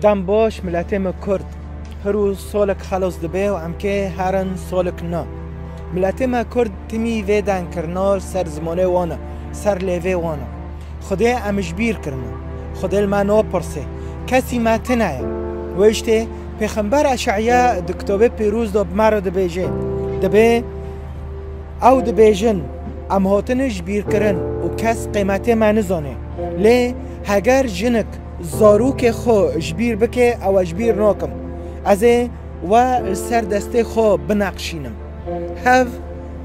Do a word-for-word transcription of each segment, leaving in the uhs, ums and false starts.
Dem baş miletê me Kurd. Hirû solek xelos dibe û em kê herin solek na. Miletê me Kurd timî vê denkirina li ser zimanê wan e, ser lêvê wan e. Xwedê em ji bîr kirine. Xwedê li me napirsê. Kesî me tune ye. Wê îştê Pêxember Eşeya di Kitobê Pîroz de bi me re dibêje. Dibê, ew dibêjin, em hatine ji bîr kirin û kes qîmetê me nizane. Lê heger jinik zarokê xwe ji bîr bike, ew e ji bîr nakim. Ez ê we li ser destê xwe bineqşînim. Hev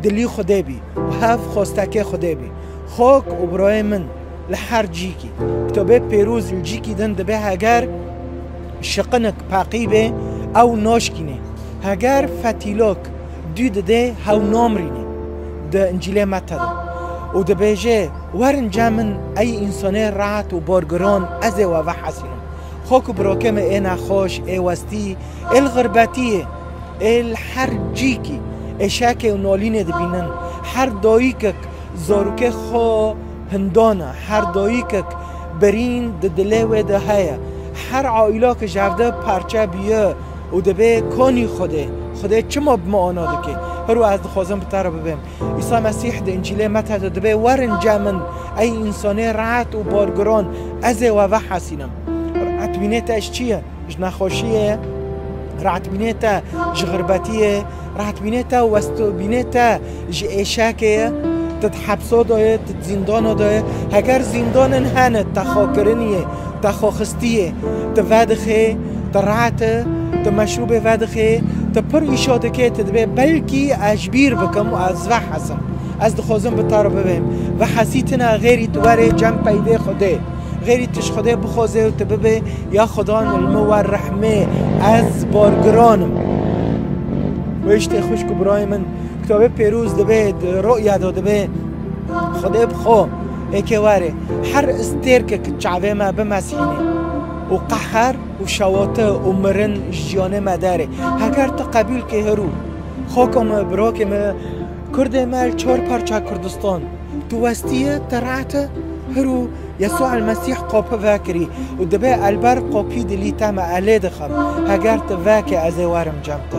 dilî Xwedê bî û hev xwestekê Xwedê bî. Xok û birayê min li her cîkî. Kitobê Pêroz li cîkî din dibe heger şiqinik peqî bê, ew naşkînê. Heger fetîlok dû didê, hew namrînê. Di Încîlê Mete de. Û dibêje, werin cem min ey însanê rahat û bargiran, ez ê we vehesînim. Xok û birokê me ê nexweş, ê westî, ê li xirbetiyê, ê li her cîkî êşekê û nalînê dibînin. Her dayikek zarokê xwe hindan e, her dayikek birîn di dilê wê de heye. Her aîlak ji hev de parçe bûye û dibê konî Xwedê. Xwedê çima bi me ana dike? Hiro ez dixwazim bi te re bibêm. Îsa Mesîh di Încîlê Mete de dibê, werin cem min, ey însanê rehet û bargiran, ez ê we vehesînim. Rehetbînê te ji çi ye? Ji nexweşiyê ye, rehetbînê te ji xirbetiyê ye, rehetbînê te û westbînê te ji êşekê ye, tu di hepsa de ye, tu di zîndana de ye. Heger zîndanên hene, te xwe kiriniyê, te xwe xistiyê, tu vedixê, tu rehet e, tu meşrûbê vedixê, tu pir îşa dikê, tu dibê belkî ez ji bîr bikim û ez vehesim. Ez dixwazim bi te re bibêm. Vehesîtina xêrî tu werê cem peyvê Xwedê. Xêrî tu ji Xwedê bixwazê û tu bibê, ya Xudan li min wer rehmê, ez bargiran im. Wê îştê xwişk û birayê min, Kitobê Pêroz dibê, di Roya de dibê, Xwedê bi xwe êkê werê, her stêrkek çavê me bimesînê û qeher û şewate û mirin ji jiyanê me derê. Heger tu qebûl kê hiro, xoka me, birokê me, Kurdê me li çar parça Kurdistan. Tu westiyê, tu rehet e, hiro Yesû El Mesîh qapî vekirî û dibê elber qapî dilî te me, ez lê dixem. Heger tu vekê, ez ê werim cem te.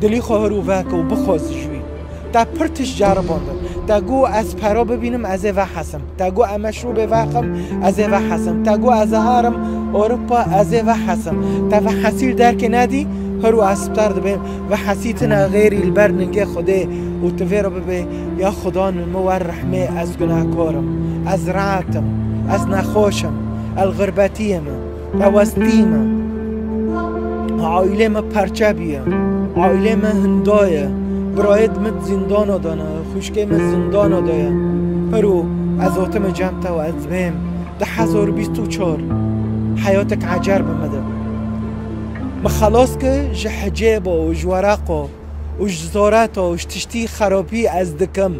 Dilî xwe hiro veke û bixwaz ji wî. Te pir tişt ceribandin. Te got, ez pera bibînim, ez ê vehesim. Te got, ez meşrûbê vexim, ez ê vehesim. Te got, ez ê herim Ewropa, ez ê vehesim. Te vehesî li derkê nedî, hiro ez bi te re dibêm. Vehesîtina xêrî li ber ningê Xwedê û tu vê re bibê, ya Xudan li min wer rehmê, ez gunehkar im, ez rehet im, ez nexweş im, ez li xirbetiyê me, ez westî me, aîlê me perçe bûye, aîlê me hinda ye, birayê min di zîndana de ne, xwişkê min zîndana de ye. Hiro ez hatime cem te û ez dibêm, du hezar û bîst û çar, heyatek ecer bi min de. Min xelas kir ji hicêba û ji wereqa û ji zoreta û ji tiştî xerabî ez dikim.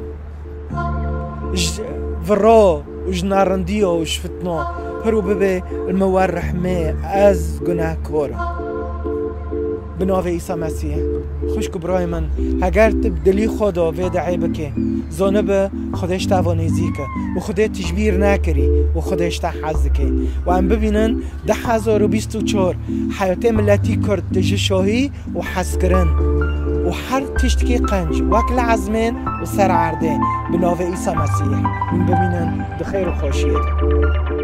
Ji vira û ji naristiya û ji fitna. Hiro bibê li min wer rehmê, ez gunehkar im. Bi navê Îsa Mesîh, xwişk û birayê min, heger tu bi dilî xwe de vê duayê bikê, zanibe Xwedê ji te ve nêzîk e û Xwedê tu ji bîr nekirî û Xwedê ji te hez dike. Û em bibînin, du hezar û bîst û çar, heyatê miletî Kurd tije şahî û hezkirin û her tiştekî qenc wek li ezmên û ser erdê, bi navê Îsa Mesîh hûn bimînin di xêr û xweşiyê de.